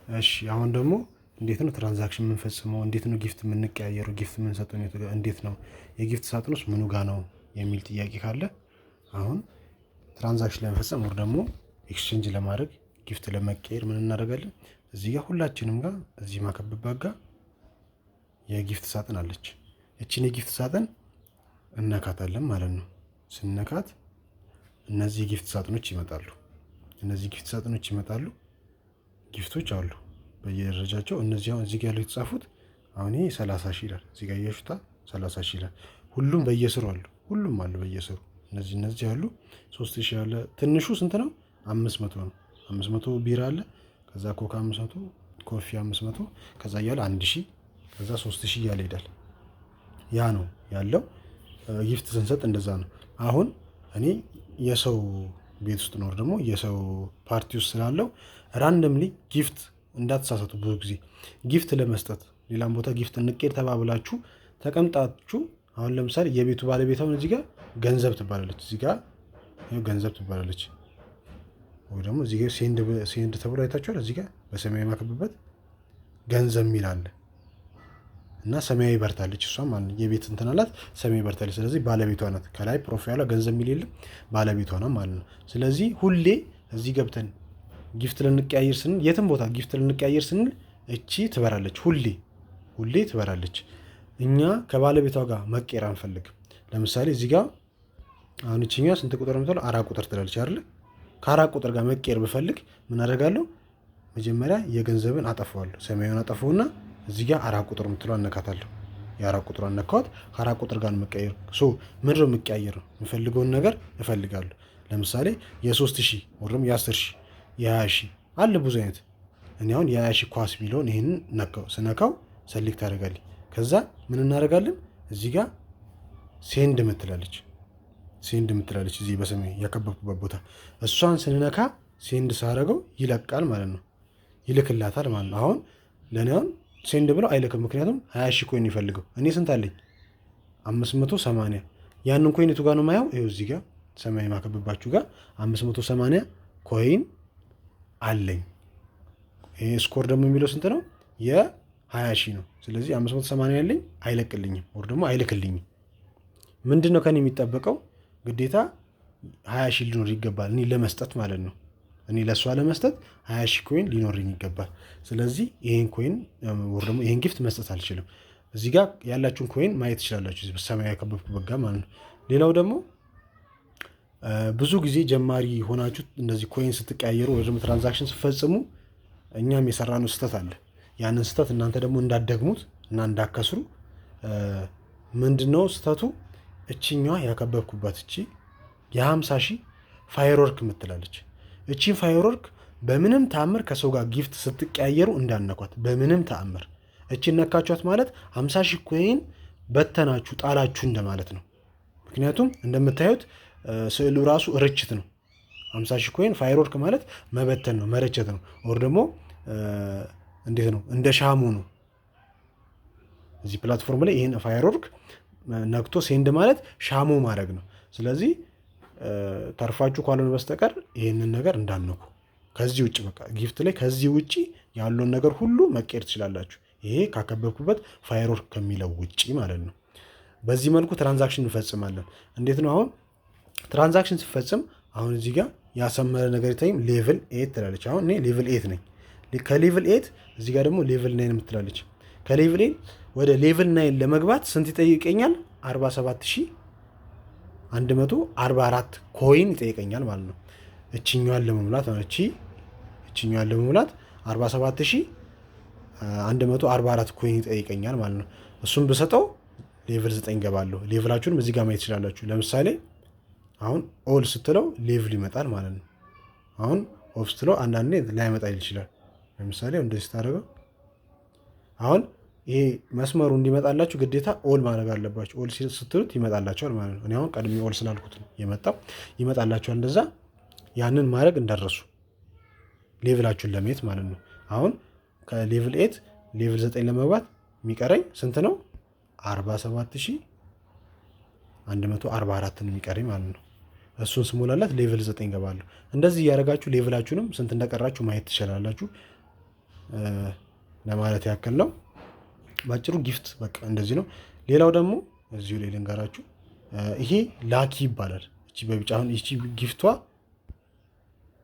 እሺ አሁን ደግሞ እንዴት ነው transaction የምንፈጽመው? እንዴት ነው gift የምንቀያየረው? Gift የምንሰጠው እንዴት ነው? የ gift ሳጥን ውስጥ ምኑ ጋ ነው የሚል ጥያቄ ካለ፣ አሁን transaction ለመፈጸም ወይ ደግሞ exchange ለማድረግ፣ gift ለመቀየር ምን እናደርጋለን? እዚህ ጋር ሁላችንም ጋር እዚህ ማከብባት ጋር የ gift ሳጥን አለች። እቺን የ gift ሳጥን እነካታለን ማለት ነው። ስነካት እነዚህ የ gift ሳጥኖች ይመጣሉ። እነዚህ gift ሳጥኖች ይመጣሉ። Gift ኦች አሉ በየደረጃቸው። እነዚህ አሁን እዚህ ጋር ያለው የተጻፉት፣ አሁን ይሄ 30,000 ይላል። እዚህ ጋር እያሹታ 30,000 ይላል። ሁሉም በየስሩ አሉ። ሁሉም አሉ በየስሩ። እነዚህ አሉ። 3,000 አለ። ትንሹ ስንት ነው? 500 ነው። 500 ቢራ አለ። ከዛ ኮካ 500፣ coffee 500፣ ከዛ እያለ 1,000፣ ከዛ 3,000 እያለ ይሄዳል። ያ ነው ያለው። Gift ስንሰጥ እንደዛ ነው። አሁን እኔ የሰው ቤት ውስጥ ኖር ደግሞ የሰው ፓርቲ ውስጥ ስላለው randomly gift እንዳትሳሳቱ። ብዙ ጊዜ gift ለመስጠት ሌላም ቦታ gift እንቀየር ተባብላችሁ ተቀምጣችሁ፣ አሁን ለምሳሌ የቤቱ ባለቤት አሁን እዚህ ጋር ገንዘብ ትባላለች፣ እዚህ ጋር ገንዘብ ትባላለች፣ ወይ ደግሞ እዚህ ጋር send ተብሎ አይታችኋል። እዚህ ጋር በሰማያዊ ማከብበት ገንዘብ የሚል አለ እና ሰማያዊ በርታለች እሷ ማለት ነው። የቤት እንትን አላት፣ ሰማያዊ በርታለች። ስለዚህ ባለቤቷ ናት። ከላይ profile ሏ ገንዘብ የሚል የለም፣ ባለቤቷ ናት ማለት ነው። ስለዚህ ሁሌ እዚህ ገብተን gift ልንቀያየር ስንል፣ የትም ቦታ gift ልንቀያየር ስንል እቺ ትበራለች። ሁሌ ሁሌ ትበራለች። እኛ ከባለቤቷ ጋር መቀየር አንፈልግም። ለምሳሌ እዚህ ጋር አሁን እችኛዋ ስንት ቁጥር የምትለው? 4 ቁጥር ትላለች አይደለ? ከ4 ቁጥር ጋር መቀየር ብፈልግ ምን አደርጋለሁ? መጀመሪያ የገንዘብን አጠፋዋለሁ። ሰማያዊውን አጠፋውና እዚህ ጋር 4 ቁጥር የምትለው አነካታለሁ። የ4 ቁጥር አነካዋት። ከ4 ቁጥር ጋር መቀየር፣ so ምንድነው የምቀያየረው? የምፈልገውን ነገር እፈልጋለሁ። ለምሳሌ የ3,000 ወይ የ10,000፣ የ20,000 አለ ብዙ አይነት። እኔ አሁን የ20,000 ኳስ የሚለውን ይህንን ነካው። ስነካው select ታደርጋለች። ከዛ ምን እናደርጋለን? እዚህ ጋር send ምትላለች፣ send ምትላለች እዚህ በሰማያዊ ያከበብኩበት ቦታ፣ እሷን ስንነካ send ሳደርገው ይለቃል ማለት ነው። ይልክላታል ማለት ነው። አሁን ለእኔ አሁን send ብለው አይልክም። ምክንያቱም 20,000 coin ይፈልገው። እኔ ስንት አለኝ? 580። ያንን coin የቱ ጋር ነው ማየው? ይኸው እዚህ ጋር ሰማያዊ ማከብባችሁ ጋር 580 coin አለኝ። ይሄ score ደግሞ የሚለው ስንት ነው? የ20,000 ነው። ስለዚህ 580 ያለኝ አይለቅልኝም፣ ወር ደግሞ አይልክልኝም። ምንድን ነው ከኔ የሚጠበቀው? ግዴታ 20,000 ሊኖር ይገባል። እኔ ለመስጠት ማለት ነው። እኔ ለእሷ ለመስጠት 20,000 coin ሊኖረኝ ይገባል። ስለዚህ ይሄን coin ወር ደግሞ ይሄን gift መስጠት አልችልም። እዚህ ጋር ያላችሁን coin ማየት ትችላላችሁ። ሰማያዊ ያከበብኩበት ጋር ማለት ነው። ሌላው ደግሞ ብዙ ጊዜ ጀማሪ ሆናችሁ እንደዚህ coin ስትቀያየሩ ወይ ደግሞ transaction ስትፈጽሙ እኛም የሰራነው ስህተት አለ። ያንን ስህተት እናንተ ደግሞ እንዳትደግሙት እና እንዳትከስሩ፣ ምንድነው ስህተቱ? እችኛዋ ያከበብኩባት እቺ የ50,000 firework የምትላለች። እቺን firework በምንም ተአምር ከሰው ጋር gift ስትቀያየሩ እንዳትነኳት። በምንም ተአምር እቺን ነካችኋት ማለት 50,000 coin በተናችሁ፣ ጣላችሁ እንደማለት ነው። ምክንያቱም እንደምታዩት ስዕሉ ራሱ ርችት ነው። 50,000 coin firework ማለት መበተን ነው፣ መረቸት ነው። Or ደግሞ እንዴት ነው፣ እንደ ሻሙ ነው። እዚህ platform ላይ ይህን firework ነክቶ send ማለት ሻሞ ማድረግ ነው። ስለዚህ ተርፋችሁ ካልሆነ በስተቀር ይህንን ነገር እንዳትነኩ። ከዚህ ውጭ በቃ gift ላይ ከዚህ ውጭ ያለውን ነገር ሁሉ መቀየር ትችላላችሁ። ይሄ ካከበብኩበት firework ከሚለው ውጭ ማለት ነው። በዚህ መልኩ transaction እንፈጽማለን። እንዴት ነው አሁን transaction ስፈጽም? አሁን እዚህ ጋር ያሰመረ ነገር ይታይም level 8 ትላለች። አሁን እኔ level 8 ነኝ። ከ level 8 እዚህ ጋር ደግሞ level 9 የምትላለች። ከ level 8 ወደ level 9 ለመግባት ስንት ይጠይቀኛል? 47,144 coin ይጠይቀኛል ማለት ነው። እችኛዋን ለመሙላት፣ እችኛዋን ለመሙላት 47,144 coin ይጠይቀኛል ማለት ነው። እሱን ብሰጠው level 9 ገባለሁ። Level ኣችሁንም እዚህ ጋር ማየት ትችላላችሁ። ለምሳሌ አሁን all ስትለው level ይመጣል ማለት ነው። አሁን off ስትለው አንዳንዴ ላይመጣ ይችላል። ለምሳሌ እንደዚህ ስታደርገው አሁን ይሄ መስመሩ እንዲመጣላችሁ ግዴታ all ማድረግ አለባችሁ። All ስትሉት ይመጣላችኋል ማለት ነው። እኔ አሁን ቀድሜ all ስላልኩት ነው የመጣው። ይመጣላችኋል። እንደዛ ያንን ማድረግ እንዳትረሱ level ኣችሁን ለማየት ማለት ነው። አሁን ከ level 8 level 9 ለመግባት የሚቀረኝ ስንት ነው? 47,144 ነው የሚቀረኝ ማለት ነው። እሱን ስሞላላት level 9 ገባለሁ። እንደዚህ እያደረጋችሁ level ኣችሁንም ስንት እንደቀራችሁ ማየት ትችላላችሁ። ለማለት ያክል ነው። ባጭሩ gift በቃ እንደዚህ ነው። ሌላው ደግሞ እዚሁ ላይ ልንገራችሁ፣ ይሄ lucky ይባላል። እቺ በቢጫ አሁን እቺ gift ቷ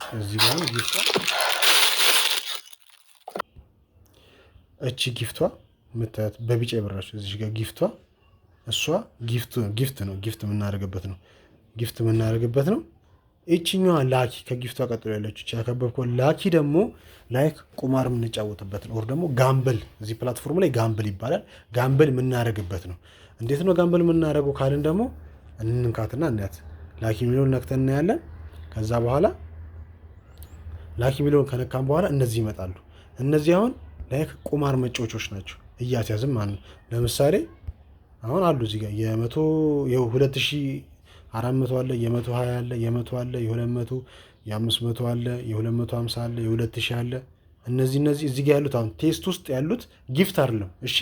እዚህ ጋር gift ቷ እቺ gift ቷ የምታያት በቢጫ የበራችሁ እዚህ ጋር gift ቷ እሷ gift ነው። Gift የምናደርግበት ነው። Gift የምናደርግበት ነው። ይችኛዋ lucky ከ gift ቷ ቀጥሎ ያለችው እቺ ያከበብከው lucky ደግሞ like ቁማር የምንጫወትበት ነው። Or ደግሞ gamble፣ እዚህ platform ላይ gamble ይባላል። Gamble የምናደርግበት ነው። እንዴት ነው gamble የምናደርገው ካልን ደግሞ እንንካትና እናያት። Lucky የሚለውን ነክተን እናያለን። ከዛ በኋላ lucky የሚለውን ከነካም በኋላ እነዚህ ይመጣሉ። እነዚህ አሁን like ቁማር መጫወቾች ናቸው። እያስያዝም ማለት ነው። ለምሳሌ አሁን አሉ እዚህ ጋር የመቶ የ2400 አለ፣ የ120 አለ፣ የ100 አለ፣ የ200፣ የ500 አለ፣ የ250 አለ፣ የ2000 አለ። እነዚህ እዚህ ጋር ያሉት አሁን test ውስጥ ያሉት gift አይደለም። እሺ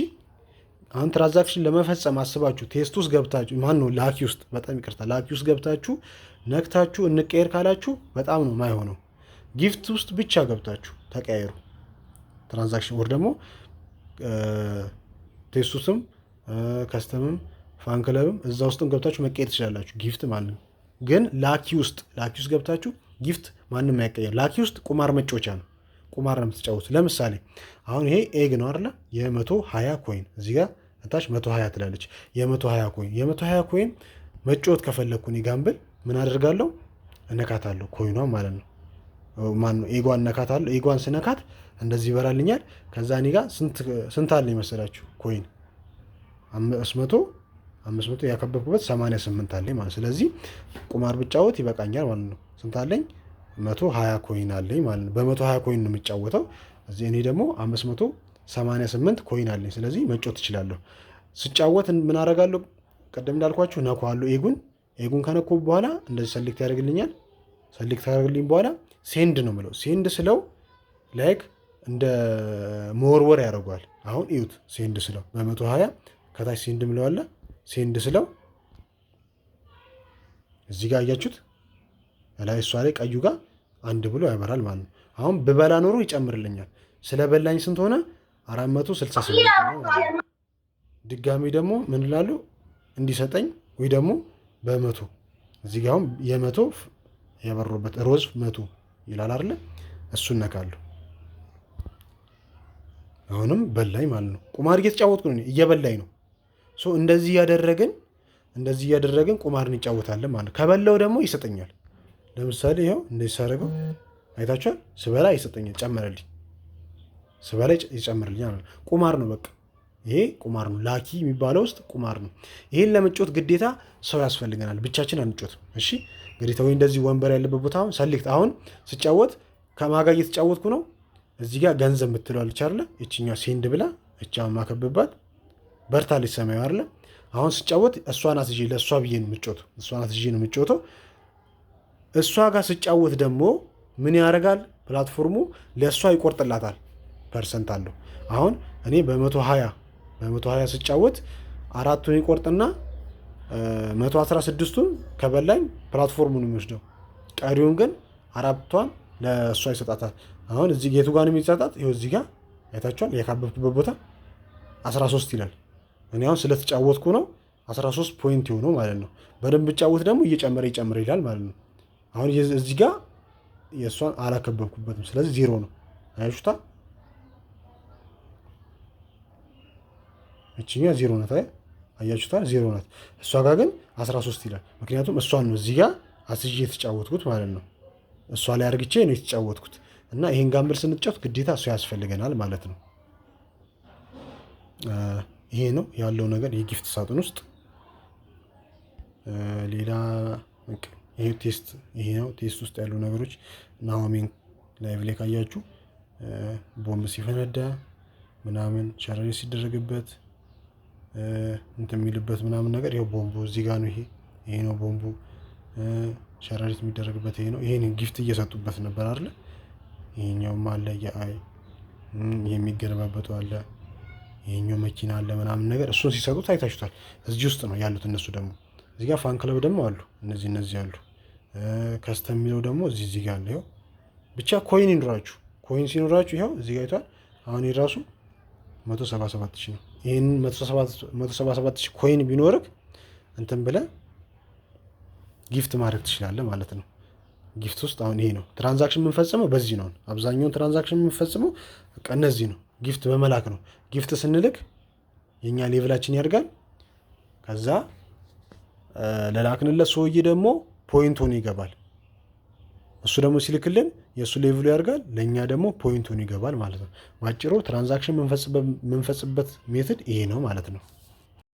አሁን transaction ለመፈጸም አስባችሁ test ውስጥ ገብታችሁ ማን ነው lucky ውስጥ፣ በጣም ይቅርታ፣ lucky ውስጥ ገብታችሁ ነክታችሁ እንቀየር ካላችሁ በጣም ነው ማይሆነው። Gift ውስጥ ብቻ ገብታችሁ ተቀያየሩ። Transaction ወር ደግሞ test ውስጥም custom ም fan club ም እዛ ውስጥም ገብታችሁ መቀየር ትችላላችሁ። Gift ማለት ነው። ግን lucky ውስጥ ገብታችሁ gift ማንም አይቀየር። Lucky ውስጥ ቁማር መጫወቻ ነው። ቁማር ነው የምትጫወቱት። ለምሳሌ አሁን ይሄ egg ነው አይደለ? የ120 coin እዚህ ጋር እታች 120 ትላለች። የ120 coin የ120 coin መጫወት ከፈለግኩ እኔ gamble ምን አደርጋለሁ? እነካታለሁ coin ኗን ማለት ነው። ማን ነው egg ጓን እነካታለሁ። Egg ጓን ስነካት እንደዚህ ይበራልኛል። ከዛ እኔ ጋር ስንት አለ ይመሰላችሁ coin? 500 500 ያከበብኩበት 88 አለኝ ማለት። ስለዚህ ቁማር ብጫወት ይበቃኛል ማለት ነው። ስንት አለኝ? 120 coin አለኝ ማለት ነው። በ120 coin ነው የምጫወተው። እዚህ እኔ ደግሞ 588 coin አለኝ። ስለዚህ መጫወት እችላለሁ። ስጫወት ምን አደርጋለሁ? ቅድም እንዳልኳችሁ ነካዋለሁ egg ኡን። Egg ኡን ከነኩ በኋላ እንደዚህ select ያደርግልኛል። Select ያደርግልኝ በኋላ send ነው የምለው። Send ስለው like እንደ መወርወር ያደርገዋል። አሁን እዩት። Send ስለው በ120 ከታች send ምለው አለ። Send ስለው እዚህ ጋር አያችሁት? ላይ እሷ ላይ ቀዩ ጋር አንድ ብሎ ያበራል ማለት ነው። አሁን ብበላ ኖሮ ይጨምርልኛል። ስለበላኝ ስንት ሆነ? 468 ነው ማለት ነው። ድጋሚ ደግሞ ምን እላለሁ እንዲሰጠኝ ወይ ደግሞ በ100 እዚህ ጋር አሁን የ100 የበሩበት ሮዝ 100 ይላል አይደለ? እሱን ነካለሁ። አሁንም በላኝ ማለት ነው። ቁማር እየተጫወትኩ ነው፣ እየበላኝ ነው። So እንደዚህ እያደረግን ቁማር እንጫወታለን ማለት ነው። ከበላው ደግሞ ይሰጠኛል። ለምሳሌ ይኸው እንደዚህ ሳደርገው አይታችኋል። ስበላ ይሰጠኛል፣ ጨመረልኝ። ስበላ ይጨምርልኛል። ቁማር ነው በቃ ይሄ ቁማር ነው። Lucky የሚባለው ውስጥ ቁማር ነው። ይሄን ለመጫወት ግዴታ ሰው ያስፈልገናል። ብቻችን አንጫወትም። እሺ ግዴታ ወይ እንደዚህ ወንበር ያለበት ቦታ አሁን select አሁን ስጫወት ከማጋ እየተጫወትኩ ነው። እዚህ ጋር ገንዘብ የምትለው አለች አይደለ? ይችኛዋ send ብላ እቻ ማከብባት በርታለች ሰማዩ አይደለ? አሁን ስጫወት እሷን አስይዤ ለእሷ ብዬ ነው የምጫወተው። እሷን አስይዤ ነው የምጫወተው። እሷ ጋር ስጫወት ደግሞ ምን ያደርጋል? Platform ኡ ለእሷ ይቆርጥላታል፣ percent አለው። አሁን እኔ በ120 ስጫወት አራቱን ይቆርጥና 116ቱን ከበላኝ platform ኡ ነው የሚወስደው። ቀሪውን ግን አራቷን ለእሷ ይሰጣታል። አሁን እዚህ ጌቱ ጋር ነው የሚሰጣት። ይኸው እዚህ ጋር አይታችኋል። ያካበብኩበት ቦታ 13 ይላል። እኔ አሁን ስለተጫወትኩ ነው 13 point የሆነው ማለት ነው። በደንብ ብጫወት ደግሞ እየጨመረ እየጨመረ ይላል ማለት ነው። አሁን እዚህ ጋር የእሷን አላከበብኩበትም፣ ስለዚህ ዜሮ ነው። አያችሁታ? እችኛ ዜሮ ናት። አያችሁታ? ዜሮ ናት። እሷ ጋር ግን 13 ይላል። ምክንያቱም እሷን ነው እዚህ ጋር አስይዤ የተጫወትኩት ማለት ነው። እሷ ላይ አርግቼ ነው የተጫወትኩት። እና ይሄን gamble ስንጫወት ግዴታ እሷ ያስፈልገናል ማለት ነው። ይሄ ነው ያለው ነገር የ gift ሳጥን ውስጥ። ሌላ ይሄ test ይሄ ነው test ውስጥ ያሉ ነገሮች። ናሆሜን live ላይ ካያችሁ ቦምብ ሲፈነዳ ምናምን ሸረሪት ሲደረግበት እንትን የሚልበት ምናምን ነገር ይኸው ቦምቡ እዚህ ጋር ነው። ይሄ ነው ቦምቡ፣ ሸረሪት የሚደረግበት ይሄ ነው። ይሄን gift እየሰጡበት ነበር አይደለ? ይሄኛውም አለ፣ የአይ ይሄ የሚገለባበጡ አለ፣ ይሄኛው መኪና አለ ምናምን ነገር እሱን ሲሰጡት አይታችሁታል። እዚህ ውስጥ ነው ያሉት እነሱ ደግሞ እዚህ ጋር fan club ደግሞ አሉ። እነዚህ አሉ። Custom የሚለው ደግሞ እዚህ ጋር አለ። ይኸው ብቻ coin ይኑራችሁ። Coin ሲኖራችሁ ይኸው እዚህ ጋር አይቷል። አሁን የራሱ 177,000 ነው። ይህን 177,000 coin ቢኖርክ እንትን ብለህ gift ማድረግ ትችላለህ ማለት ነው። Gift ውስጥ አሁን ይሄ ነው transaction የምንፈጽመው በዚህ ነው። አብዛኛውን transaction የምንፈጽመው በቃ እነዚህ ነው፣ gift በመላክ ነው። Gift ስንልክ የእኛ level ኣችን ያድጋል። ከዛ ለላክንለት ሰውዬ ደግሞ point ሆኖ ይገባል። እሱ ደግሞ ሲልክልን የእሱ level ኡ ያድጋል፣ ለእኛ ደግሞ point ሆኖ ይገባል ማለት ነው። በአጭሩ transaction የምንፈጽምበት method ይሄ ነው ማለት ነው።